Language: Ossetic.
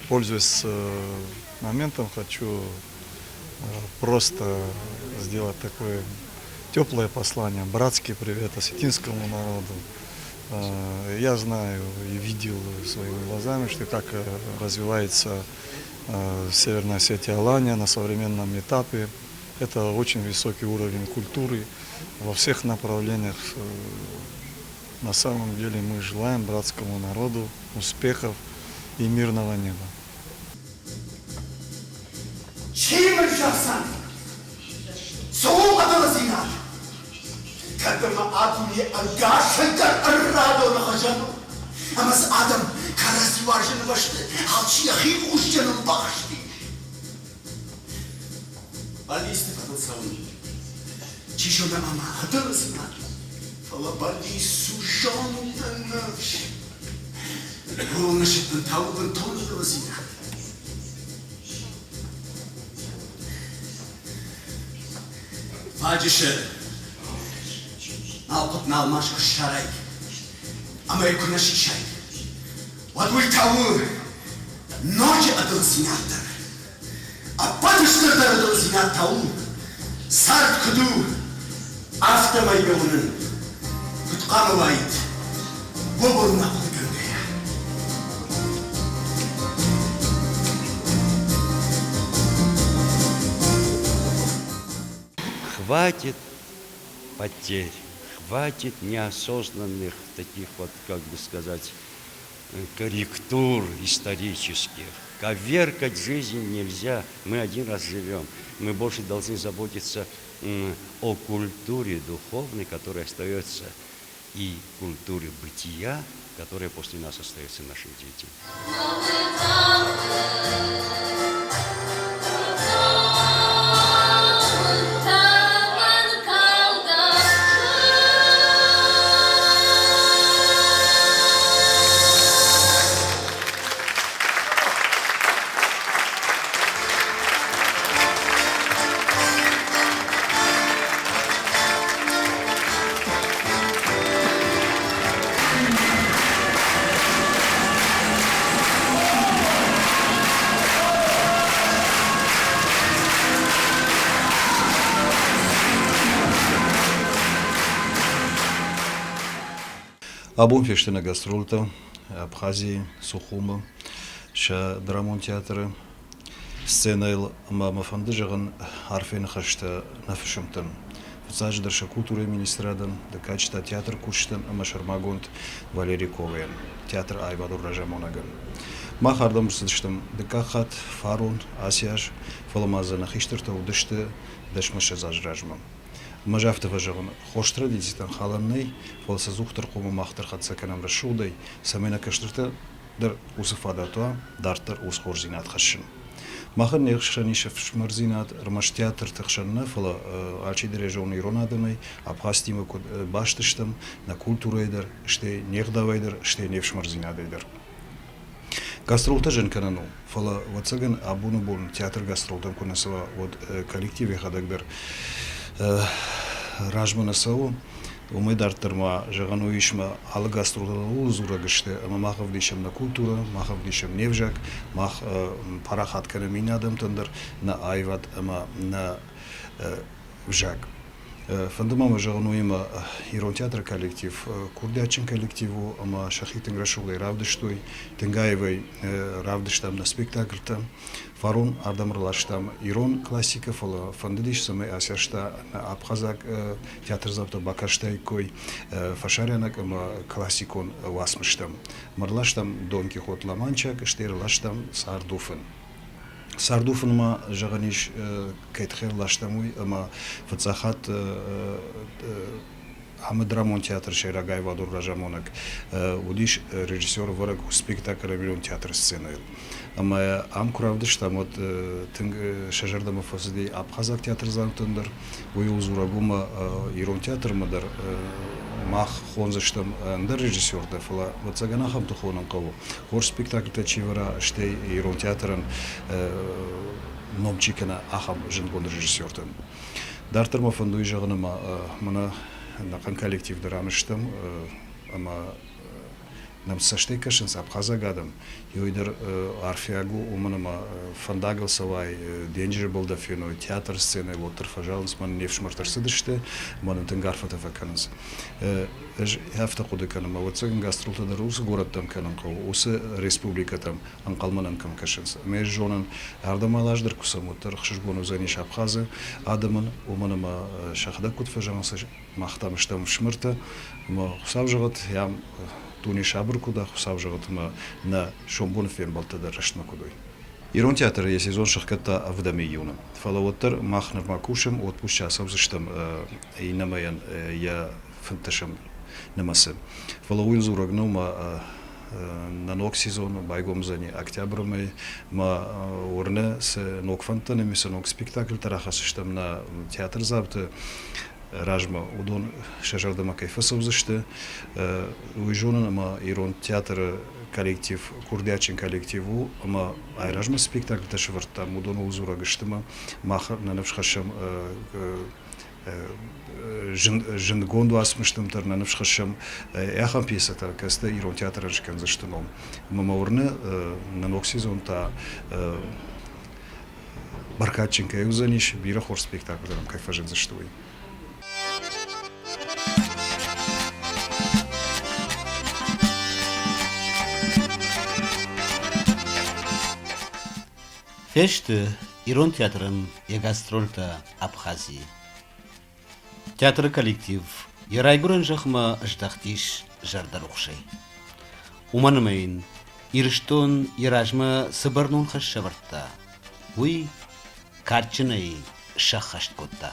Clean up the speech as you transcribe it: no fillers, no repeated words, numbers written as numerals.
Пользуясь моментом, хочу просто сделать такое теплое послание, братский привет осетинскому народу. Я знаю и видел своими глазами, что как развивается Северная Осетия Алания на современном этапе. Это очень высокий уровень культуры во всех направлениях. На самом деле мы желаем братскому народу успехов и мирного неба. Чи мын зӕгъдзӕн, цы у ӕдылыдзинад? Кӕд ӕмӕ а-дуне ӕгасӕй дӕр ӕррадоны хуызӕн у, ӕмӕ дзы адӕм кӕрӕдзи уарзыны бӕсты алчи йӕхи хъусджыныл бахызти. Бӕллицты фӕдыл цӕуын, чи зоны ӕмӕ ӕдылыдзинад, фӕлӕ бӕллиц у зонды ныфс. Полностью та у бынтон ӕдылыдзинад. Фаджысы налхъуыт-налмас куы ссарай ӕмӕ йӕ куы нӕ сисай, уӕд уый та у ноджы ӕдылыдзинаддӕр. Ӕппӕты стырдӕр ӕдылыдзинад та у, цард куыд у, афтӕмӕй йӕ уынын, куыд хъуамӕ уаид, ууыл нӕ хъуыдыгӕнгӕйӕ. Хватит потерь, хватит неосознанных таких вот, как бы сказать, корректур исторических. Коверкать жизнь нельзя. Мы один раз живем. Мы больше должны заботиться о культуре духовной, которая остается, и культуре бытия, которая после нас остается нашим детям. Абон фесты нӕ гастролтӕ Абхазийы, Сухумы, сӕ драмон театры сценӕйыл ӕмӕ мӕ фӕнды зӕгъын арфӕйы ныхӕстӕ нӕ фысымтӕн. Фыццаджыдӕр сӕ культурӕйы министрадӕн, дыккаджы та театры кусджытӕн ӕмӕ сӕрмагонд Валерий Ковайӕн, театры аивадон разамонӕгӕн. Мах ардӕм ӕрцыдыстӕм дыккаг хатт, фарон, ацы аз, фӕлӕ ма дзы нӕ хистӕртӕ уыдысты дӕсмӕссӕдз азы размӕ. Ӕмӕ ӕз афтӕ фӕзӕгъын, хорз традицитӕн халӕн нӕй, фӕлӕ сӕ ӕдзухдӕр хъуамӕ мах дӕр хӕццӕ кӕнӕм рӕсугъдӕй, цӕмӕй нӕ кӕстӕртӕ дӕр уыцы фадат уа дарддӕр уыцы хорздзинад хӕссын. Махӕн не хсӕн ис ӕфсымӕрдзинад ӕрмӕст театрты хсӕн нӕ, фӕлӕ алчидӕр йӕ зоны ирон адӕмӕй, абхазтимӕ куыд баст стӕм, нӕ культурӕйы дӕр, стӕй не гъдауӕй дӕр, стӕй не фсымӕрдзинадӕй дӕр. Гастролтӕ зын кӕнӕн у, фӕлӕ, ӕвӕццӕгӕн, абоны бон театр гастролтӕм куы нӕ цӕуа, уӕд коллектив йӕхӕдӕг дӕр размӕ нӕ цӕуы. Уымӕй дарддӕр ма, зӕгъӕн, уый ис ӕмӕ алы гастролтӕ ууыл дзурӕг сты, ӕмӕ мах ӕвдисӕм нӕ культурӕ, мах ӕвдисӕм не взаг, мах парахат кӕнӕм иннӕ адӕмтӕн дӕр нӕ аивад ӕмӕ нӕ взаг. Фӕнды ма мӕ зӕгъын уыимӕ, ирон театры коллектив курдиатджын коллектив у ӕмӕ сӕхи тынг рӕсугъдӕй равдыстой, тынг аивӕй равдыстам нӕ спектакльтӕ. Фарон ардӕм ӕрластам ирон классикӕ, фӕлӕ фӕндыдис, цӕмӕй асӕста нӕ абхазаг театрдзаутӕ бакастаиккой фӕсарӕнаг ӕмӕ классикон уацмыстӕм. Ӕрластам Дон Кихот Ла-Манчаг, стӕй ӕрластам Сардуфын. Сардуфын ма, зӕгъӕн ис, кӕй тыххӕй ӕрластам, уый ӕмӕ фыццаг хатт ӕмӕ драмон театры сӕйраг аивадон разамонӕг уыдис режиссер-ӕвӕрӕг спектакль Равилон театры сценӕйыл. Ӕмӕ ам куы равдыстам, уӕд тынг сӕ зӕрдӕмӕ фӕцыди абхазаг театрдзаутӕн дӕр. Уый у дзурӕг уымӕ ирон театрмӕ дӕр мах хондзыстӕм ӕндӕр режиссертӕ, фӕлӕ ӕвӕццӕгӕн ахӕмты хонын хъӕуы. Хорз спектакльтӕ чи вӕра, стӕй ирон театрӕн ном чи кӕна, ахӕм зындгонд режиссертӕн. Дарддӕр мӕ фӕнды уый зӕгъын, ӕмӕ мӕнӕ ӕнӕхъӕн коллектив дӕр ам стӕм ӕмӕ нӕм цӕстӕй кӕсынц абхазаг адӕм, иуӕй дӕр арфиаг у, уымӕн ӕмӕ фӕндагыл цӕуай, денджызы был дӕ феной, театры сценӕйыл уӕддӕр фӕзӕлынц, мӕн не фсымӕртӕ рцыдысты, ӕмӕ нын тынг арфӕтӕ фӕкӕнынц. Ӕз афтӕ хъуыды кӕнын, ӕмӕ ӕвӕццӕгӕн гастролтӕ дӕр уыцы горӕттӕм кӕнын хъӕуы, уыцы республикӕтӕм ӕнхъӕлмӕ нӕм кӕм кӕсынц. Ӕмӕ ӕз зонын, ардӕм алаз дӕр куы цӕуӕм, уӕддӕр ӕхсызгон уыдзӕнис Абхазы адӕмӕн, уымӕн ӕмӕ сӕхӕдӕг куыд фӕзӕгъынц, мах там стӕм ӕфсымӕртӕ, ӕмӕ Хуыцау зӕгъӕд, ам дуне сабыр куыд у, Хуыцау зӕгъӕд, ӕмӕ нӕ сомбоны фембӕлдтӕ дӕр рӕстмӕ куыд уой. Ирон театры йӕ сезон сӕхгӕдта ӕвдӕм июны. Фӕлӕ уӕддӕр мах нырма кусӕм, отпусчы ацӕудзыстӕм иннӕ мӕйӕн йӕ фынддӕсӕм нымӕцы. Фӕлӕ уый дзурӕг нӕу, мӕ нӕ ног сезон байгом уыдзӕни октябры мӕй. Мӕ уырны, цы ног фӕндтӕ нӕм ис, цы ног спектакльтӕ рахӕсдзыстӕм нӕ театрдзауты размӕ, уыдон сӕ зӕрдӕмӕ кӕй фӕцӕудзысты. Уый зонын, ӕмӕ ирон театры коллектив курдиатджын коллектив у, ӕмӕ айразмӕ спектакльтӕ сӕвӕрдтам, уыдон ууыл дзурӕг сты ӕмӕ мах нӕ ныфс хӕссӕм зындгонд уацмыстӕм дӕр нӕ ныфс хӕссӕм ахӕм пьесӕтӕ, кӕцытӕ ирон театрӕн скӕндзысты ном. Ӕмӕ мӕ уырны, нӕ ног сезон та бӕркадджын кӕй уыдзӕнис, бирӕ хорз спектакльтӕ нӕм кӕй фӕзындзысты, уый. Фесты Ирон театрӕн йӕ гастрольтӕ Абхазийы. Театры коллектив йӕ райгуырӕн зӕхмӕ здӕхтис зӕрдӕрухсӕй. Уымӕн ӕмӕ йын Ирыстон йӕ размӕ цы бӕрнон хӕс сӕвӕрдта, уый кадджынӕй сӕххӕст кодта.